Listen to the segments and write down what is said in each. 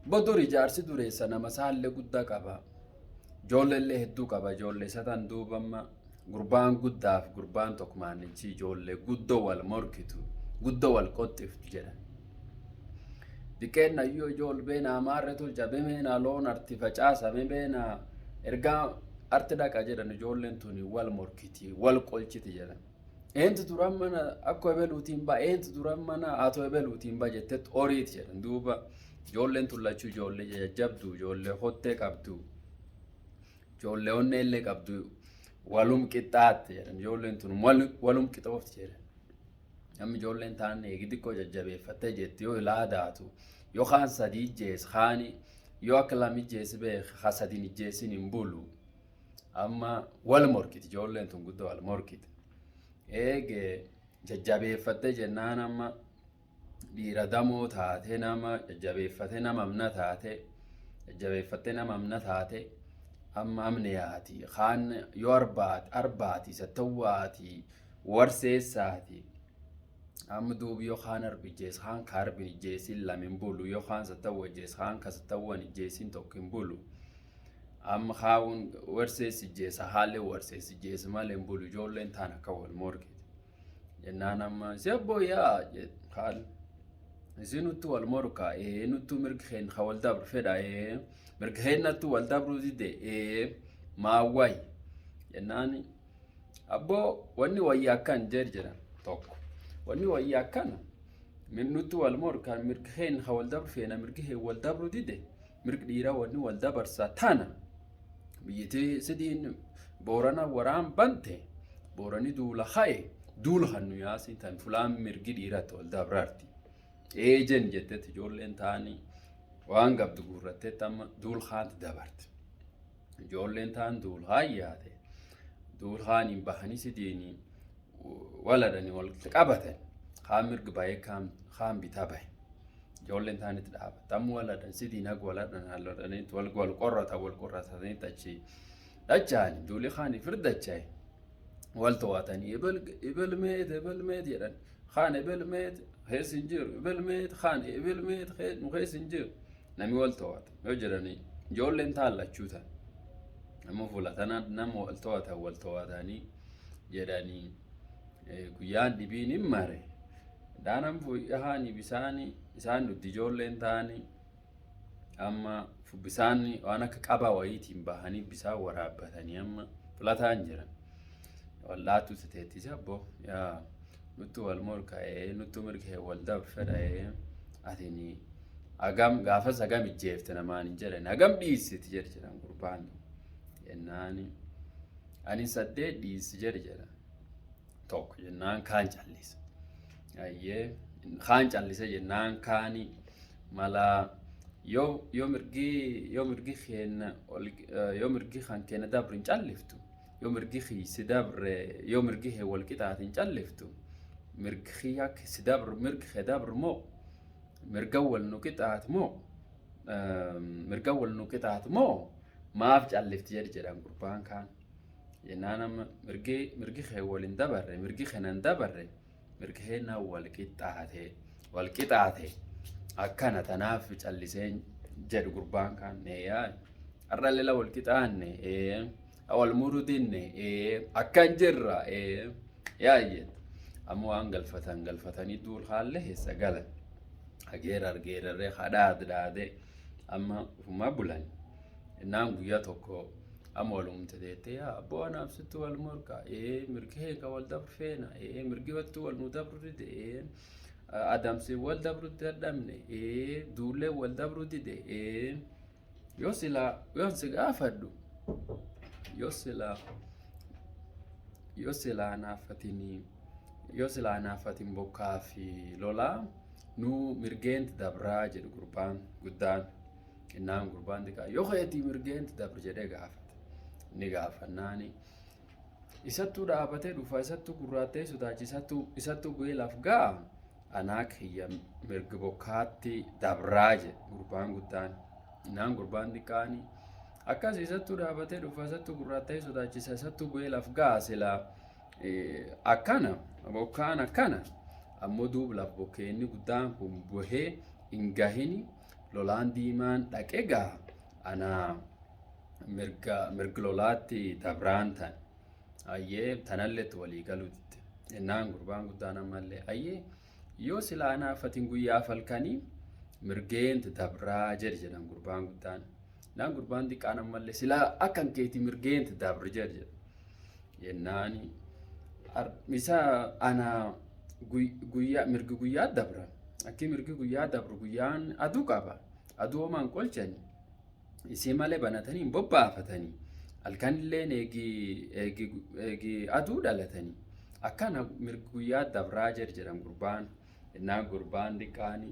Bodur jaarsi dureessa nama isaallee guddaa qaba. Ijoolleellee hedduu qaba. Ijoollee isa tan duuba amma gurbaan guddaaf gurbaan tokko maannichi ijoollee guddoo wal morkitu, guddoo wal qoxxiftu jedhan. Diqeen ayyoo ijool beenaa maarree tolcha beenaa loon arti facaasa beenaa ergaa arti dhaqa jedhan, ijoolleen tuni wal morkiti, wal qolchiti jedhan. Eentu duran mana akkoo ebeluutiin ba, eentu duran mana atoo ebeluutiin ba jettetti horiiti jedhan. Duuba ijoolleen tun lachuu ijoollee jajjabdu, ijoollee hottee qabdu, ijoollee onneellee qabdu, walum qixxaatte jedhan. Ijoolleen tun walum qixoofti jedhan. Namni ijoolleen taan eegi xiqqoo jajjabeeffattee jetti, yoo ilaa daatu yoo kaan sadii ijjees, kaani yoo akka lama ijjees beek, ha sadiin ijjeesin hin bulu. Amma wal morkiti, ijoolleen tun guddoo wal morkiti. Eege jajjabeeffattee jennaan, amma dhiira damoo taate, nama jajjabeeffatee, nama amna taate, jajjabeeffattee nama amna taate, amma amne yaati. Kaan yoo arbaati arbaati sattawwaati warseessaati. Amma duubi yoo kaan arbi ijjees, kaan ka arbi ijjeesin lama hin bulu. Yoo kaan sattawwa ijjees, kaan ka sattawwan ijjeesin tokko hin bulu. Amma kaawun warseessi ijjeessa, haalli warseessi ijjeessa malee hin bulu. Ijoolleen taan akka wal morkite. Jennaan amma si abboo yaa haal isin nuttu wal morka, ee nuttu mirga keen ka wal dabru fedha, ee mirga keennattu wal dabruu dide, ee maawwayi jennaan, abboo wanni wayya akkan jedh jedhan tokko, wanni wayya akkana, nuttu wal morka, mirga keen ka wal dabru feena, mirgi keen wal dabru dide, mirgi dhiiraa wanni wal dabarsa tana. Biyyittii sidiin Boorana waraan bante, Boorani duula ka'e, duula kan nu yaasin tan fulaan mirgi dhiiratti wal dabraarti. Eejen jettetti ijoolleen taanii waan qabdu guurratteetti amma duul kaanti dabarte. Ijoolleen taan duul kaan yaate, duul kaaniin bahanii sidiin waladhanii walitti qabatan, kaan mirgi bahee, kaan bitaa bahe. Ijoolleen taanitti dhaabata. Amma waladhan sidiin haga waladhan halladhaniitti wal wal qorrata, wal qorrataniitti achi dhacha'ani duuli kaanii firdacha'e wal to'atanii ebel ebel meet ebel meet jedhan, kaan ebel meet keessa hin jiru, ebel meet, kaan ebel meet nu keessa hin jiru. Namni wal to'ata yoo jedhanii ijoolleen taan lachuu tan nama fuula tana nama wal to'atan, wal to'atanii jedhanii guyyaan dhibiin hin mare daanan fooyya'aani bisaani isaan duddi. Ijoolleen taani amma bisaan waan akka qabaa wayiitiin bahanii bisaan waraabbatanii amma filataan jiran. Wallaatu teettis, abbo yaa nuttu wal morka'ee, nuttu mirga wal dabr fedha'ee, atini agam gaafas agam ijjeefte namaan hin jedhan, agam dhiissiti jedhe jedhan gurbaan. Jennaani ani saddeet dhiissi jedhe jedhan tokko. Jennaan kaan callise. Ayyee, kaan callise. Jennaan kaani mala yoo mirgi keenna ol yoo mirgi kan keenya dabre hin calliftu, yoo mirgi si dabre, yoo mirgi kee wal qixaate hin calliftu, mirgi kiyya si dabru, mirgi kee dabru moo mirga wal nu qixaat moo, mirga wal nu qixaat moo maaf callifti jedhe jedhan gurbaan kaan. Jennaan amma mirgi kee wal hin dabarre, mirgi keenya hin dabarre, mirgi keenya wal qixxaate, wal qixaate akkana, tanaaf callisee jedhu gurbaan kaan. Yaa har'a lela wal qixaanne, wal muruu dinne, akkan jirra yaa jettu. Amma waan galfatan galfatanii duul haallee keessa galan, hageera argeerarree hadhaad dhaade amma ufumaa bulan. Innaan guyyaa tokko amma walumte teettee, yaa abboo anaaf sitti wal morka, ee mirgi keenya wal dabru feena, ee mirgi wattu wal nu dabru dide, ee adamsi wal dabru dadhabne, ee duullee wal dabru dide, ee yoo silaa yoon si gaafadhu, yoo silaa naafatinii, yoo silaa naafatin bokkaa fi lolaa nu mirgeenti dabraa jedhu gurbaan guddaan. Innaan gurbaan xiqqaa yoo keetii mirgeenti dabra jedhee gaafate. Inni gaafannaani isattuu dhaabatee dhufa, isattuu gurraattee sodaachi, isattuu bu'ee laf ga'a, anaa kiyya mirgi bokkaatti dabraa jedhe gurbaan guddaan. Innaan gurbaan xiqqaani akkas isattuu dhaabatee dhufa, isattuu gurraattee sodaachisa, isattuu bu'ee laf ga'a, silaa akkana bokkaan akkana, ammoo duuba laf bokkeenni guddaan kun buhee hin gahini. Lolaan diimaan dhaqe gaa ana mirga mirgi lolaatti dabraan tan. Ayyee, tanalleetti walii galuu didde. Innaan gurbaan guddaan ammallee, "Ayyee, yoo silaa anaaf atin guyyaaf halkanii mirgeenti dabraa," jedhi jedhan gurbaan guddaan. Innaan gurbaan xiqqaan ammallee, "Silaa akkan keeti mirgeenti dabri," jedhi jedhan. Jennaani isa ana guyyaa mirgi guyyaa dabra. Akki mirgi guyyaa dabru guyyaan aduu qaba. Aduu homaan qolchani. Isii malee banatanii hin bobbaafatanii. Halkanilleen eegi eegi eegi aduu dhalatanii. Akkana mirgi guyyaa dabraa jedhi jedhan gurbaan. Innaan gurbaan xiqqaani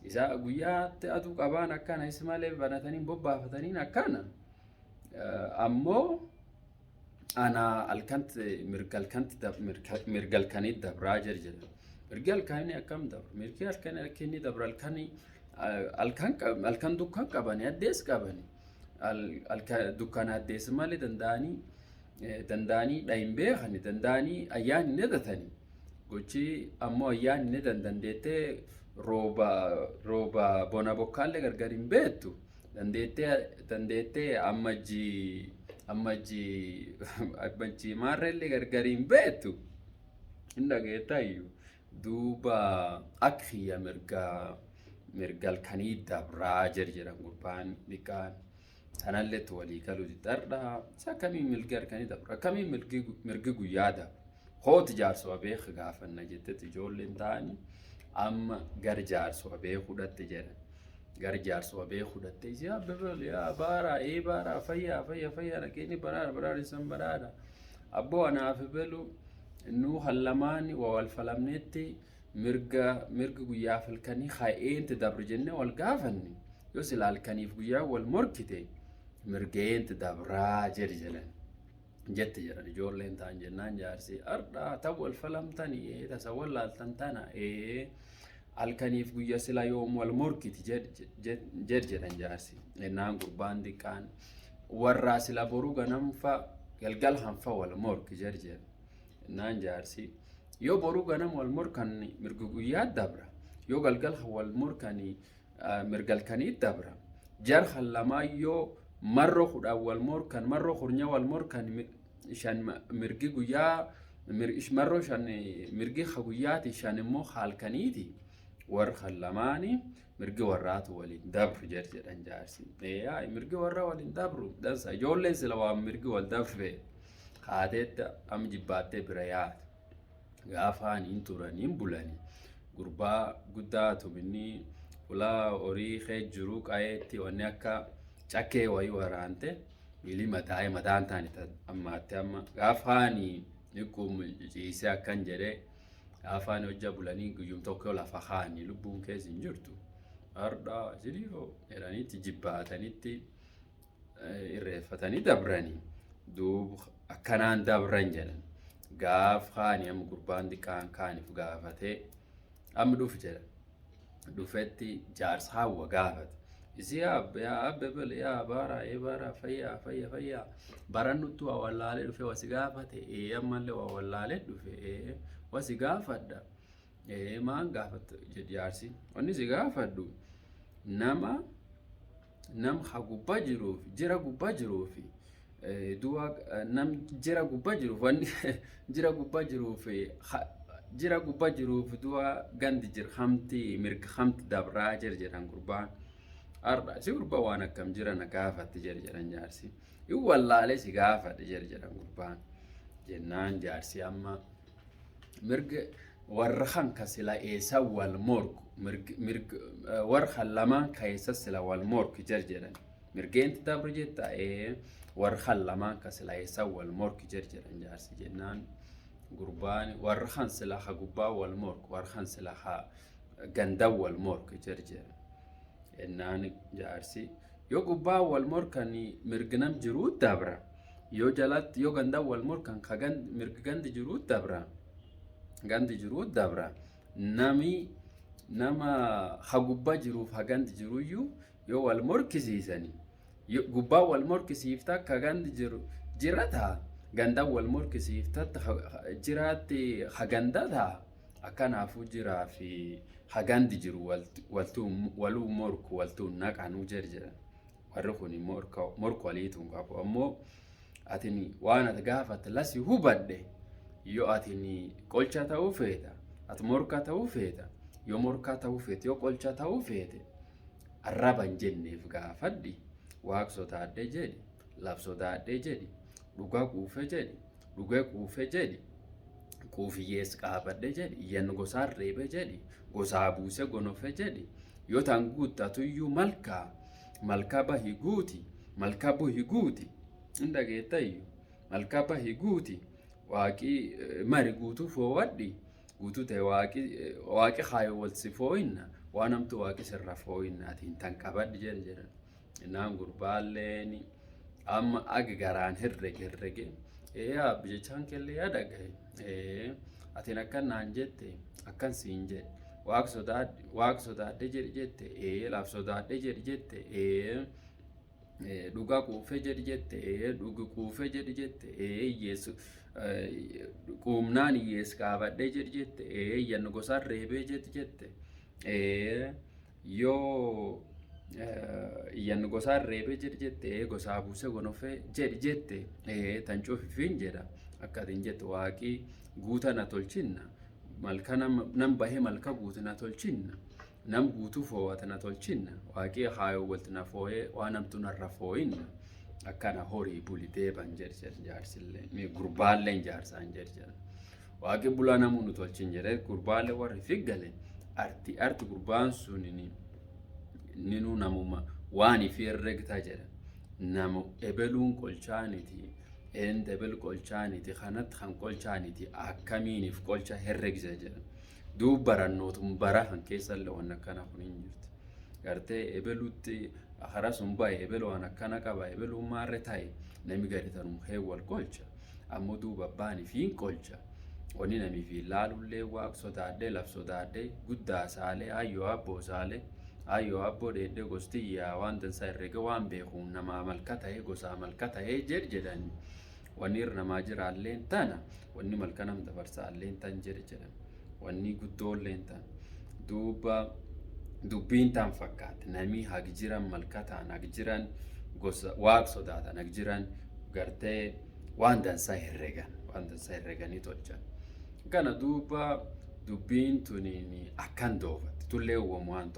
isa guyyaatti aduu qabaan akkana isi malee banatanii hin bobbaafataniin akkana. Ammoo ana halkanti mirga halkanti mirga halkanii dabraa jedhi jedhan. Mirgi halkanii akkam dabra? Mirgi halkanii akka inni dabra halkanii halkan halkan dukkan qabani, addees qabani. Dukkana addees malee danda'anii dhahin beekani, danda'anii ayyaan hin edatani. Gochi ammoo ayyaan hin edan, dandeettee rooba bona bokkaallee gargar hin beektu. Dandeettee ammajjii maarreellee gargar hin beektu. Hin dhageettaayyuu. Duuba akka kiyya mirga halkanii dabraa jedhi jedhan gurbaan xiqqaan. Tanalleetti walii galuu didhardha. Isa akkamiin mirgi halkanii dabra? Akkamiin mirgi guyyaa dabra? Hooti jaarsuma beeka gaafanna jettetti ijoolleen ta'anii amma gar jaarsuma beekuu dhatte jedhan. Gar jaarsuma beekuu dhatte, "Yaa bebel, yaa baaraa, ee baaraa, fayyaa, fayya, fayyaa, dhaqeeni baraara, baraara isan baraara. Abboo, anaaf belu nuu hallamaani waa wal falamneetti mirga guyyaaf halkanii ka'eenti dabru jennee wal gaafanne. Yoo sila halkaniif guyyaa wal morkite mirgeenti dabraa," jedhi jedhan. Jette jedhan ijoolleen ta'an. Jennaan jaarsi, "Ardhaa ta'u wal falamtanii, ee tasa wal laaltan tana, ee halkaniif guyya sila yoom wal morkiti?" jedhi jedhan jaarsi. Jennaan gurbaan xiqqaan, "Warraa sila boruu ganamfa galgal hanfa wal morki," jedhi jedhan. Jennaan jaarsi, "Yoo boruu ganam wal morkan mirgi guyyaa dabra, yoo galgal wal morkanii mirga halkanii dabra. Jar lamaa yoo marroo 10 wal morkan, marroo kurnya wal morkan, shan mirgi guyyaa, marroo shan mirgi guyyaati, shan immoo halkaniiti. Warra lamaani mirgi warraatu waliin dabru," jedhi jedhan jaarsi. Eeyaa, mirgi warra waliin dabru dansa. Ijoolleen sila waan mirgi wal dabre haateetti amma jibbaattee bira yaate. Gaafaan hin turanii hin bulanii. Gurbaa guddaa tuminni ulaa horii kee jiru qayeetti wanni akka cakkee wayii waraante miilii mataa'ee mataan taane ammaatte. Amma gaafaani dhiqqum ciisee akkan jedhee gaafaan hojja bulanii guyyum tokko lafa kaanii lubbuun keessa hin jirtu. Hardhaa siriifoo jedhaniitti jibbaatanitti irreeffatanii dabranii, duuba akkanaan dabran jedhan. Gaaf kaanii amma gurbaan xiqqaan kaaniif gaafatee amma dhufu jedhan. Dhufetti jaarsa hawwa gaafate. "Isii yaa abbe bal, yaa baaraa, ee baaraa, fayyaa, fayya, fayyaa. Barannuttu waa wallaalee dhufe wasi gaafate, ee ammallee waa wallaalee dhufe, ee wasi gaafadha." "Ee, maan gaafattu?" jedhi jaarsi. "Wanni si gaafadhu nama ha gubbaa jiruuf jira gubbaa jiruuf du'a nam jira gubbaa jiruuf, wanni jira gubbaa jiruuf, jira gubbaa jiruuf du'a gandi jir hamti mirga hamti dabraa," jir jedhan gurbaan. "Har'a si gurbaa waan akkam jira na gaafatti?" jedhi jedhan jaarsi. "In wallaalee si gaafadhe," jedhi jedhan gurbaan. Jennaan jaarsi, amma mirga warra kan ka sila eessa wal morku, mirga warra kan lamaan keessa sila wal morku jedhi jedhan. "Mirgeenti dabru jetta?" "Ee, warra kan lamaan ka sila eessa wal morku," jedhi jedhan jaarsi. Jennaan gurbaan, "Warra kan sila ha gubbaa wal morku, warra kan sila ha ganda wal morku," jedhi jedhan. Jennaan jaarsi, "Yoo gubbaa wal morkan mirgi nam jiruu dabra. Yoo jalatti, yoo ganda wal morkan ka mirgi gandi jiruu dabra. Gandi jiruu dabra. Nami nama ha gubbaa jiruuf ha gandi jiruyyuu yoo wal morkisiisani, gubbaa wal morkisiifta ka gandi jiru jira ta'a. Ganda wal morkisiifta jiraatti ha ganda ta'a. Akkanaafuu jiraa fi Hagandi jiru waluu morku waltuu naqanuu jedhan. Warri kun morku waliitu hin qabu. Ammoo atini waan ati gaafatte lasi hubadhe, yoo atini qolcha ta'uu feeta, ati morka ta'uu feeta, yoo morkaa ta'uu feete, yoo qolcha ta'uu feete, arraba hin jenneef gaafadhi. Waaq sodaadhe jedhi, laf sodaadhe jedhi, dhuga quufe jedhi, dhuge quufe jedhi, quufiyyees qaabadhe jedhi, iyyan gosaan reebe jedhi, gosaa buuse gonofe jedhi. Yoo tan guuttatuyyuu malkaa malkaa bahi guuti, malkaa buhi guuti, hin dhageettayyu, malkaa bahi guuti, waaqii mari guutuu foowadhi, guutuu ta'e waaqi kaayo wal si foo'inna, waan hamtu waaqi sirra foo'inna, atiin tan qabadhi jedhe jedhan. Innaan gurbaalleen amma agi garaan herrege herrege, ee abbi jechaan kellee yaa dhagaye, ee atiin akkan naan jette, akkan siin jedhe, waaq sodaadhe, waaq sodaadhe jedhi jette, ee laaf sodaadhe jedhi jette, ee dhugaa quufe jedhi jette, ee dhugi quufe jedhi jette, ee hiyyeessu quumnaan hiyyeessi qaabadhe jedhi jette, ee iyyannu gosaan reebee jedhi jette, ee yoo iyyannu gosaan reebee jedhi jette, ee gosaa buuse gonofee jedhi jette, ee tan cufifiin jedha. Akka atin jette waaqii guuta na tolchinna, malka nam bahee malka guutu na tolchinna, nam guutuu foowwata na tolchinna, waaqii haayoo walti na fooyee waan hamtu narra fooyinna, akkana horii buli deeban jedhi jedhan. Jaarsillee gurbaalleen jaarsaan jedhi jedhan. Waaqii bulaa namuu nu tolchin jedhee gurbaallee warri figgale arti arti. Gurbaan sun ninuu namuma waan ifi herregta jedha. Nama ebeluun qolchaaniti, een ebel qolchaaniti, kanatti kan qolchaaniti, akkamiiniif qolcha herregsa jedha. Duub barannootum bara kan keessallee waan akkana kun hin jirti. Gartee ebelutti karaa sun bahe, ebelu waan akkana qaba, ebeluun maarre ta'e, nami gadi tanum hee wal qolcha. Ammoo duuba abbaan ifiin qolcha. Wanni nami fi laalullee waaq sodaadhee, laf sodaadhee, guddaa saalee, ayyoo abboo saalee, ayyoo abboo dheedhee, gostiyyaa waan dansaa herrega, waan beeku namaa malka ta'ee, gosaa malka ta'ee jedh jedhani. Wanni irra namaa jiraalleen tana, wanni malka nam dabarsaalleen tan jedhe jedhan. Wanni guddoolleen tan. Duuba dubbiin tan fakkaate, namii hag jiran malka ta'an, hag jiran gosa waaq sodaatan, hag jiran gartee waan dansaa herregan, waan dansaa herreganii tolchan. Kana duuba dubbiin tuniin akkan doofatti tullee uumamu waan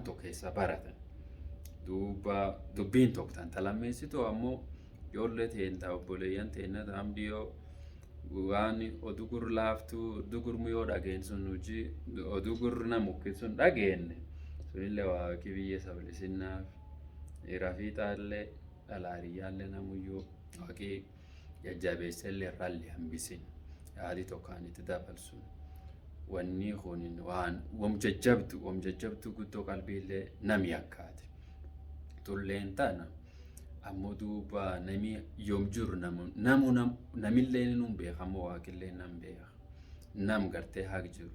tokko keessa baratan. Duuba dubbiin tokko tan talammeessitu ammoo ijoollee teenta, obboleeyyan teenna ta'am dhiyoo waan oduu gur laaftuu, oduu gurmu yoo dhageen sun, hojii oduu gur namu sun dhageenne sunillee waaqii biyya sablisinnaaf rafiixaallee dhalaariyyaallee namuyyuu waaqii jajjabeessellee irraallee hambisin. Yaadii tokkaan itti dabalsun, wanni kun waan wam jajjabdu guddoo qalbiillee nami yakkaate tulleen tana. Ammoo duuba nami yoom jiru namu namillee nun beeka, ammoo waaqillee nam beeka. Nam gartee haq jiru,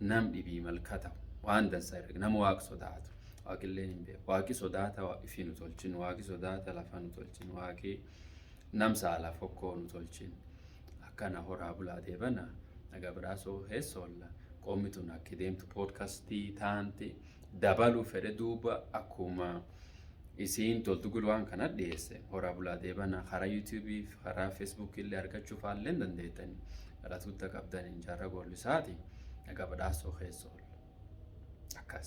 nam dhibii malka ta'u, waan dansaa herrega, nama waaq sodaatu waaqillee hin beeku. Waaqi sodaata ifii nu tolchin, waaqi sodaata lafa nu tolchin, waaqi nam saala fokkoo nu tolchin. Akkana horaa bulaa deebana, naga badhaasoo heessoolla. Qoommi tun akka deemtu podcastii taanti dabaluu fedhe. Duuba akkuma isiin toltu gul waan kana dhiyeesse. Horaa bulaa deebana. Karaa YouTubeii fi karaa Facebookii illee argachuu faallee dandeettani. Galatuutta qabdan jaarra goollisaati, naga badhaasoo keessoolla akkas.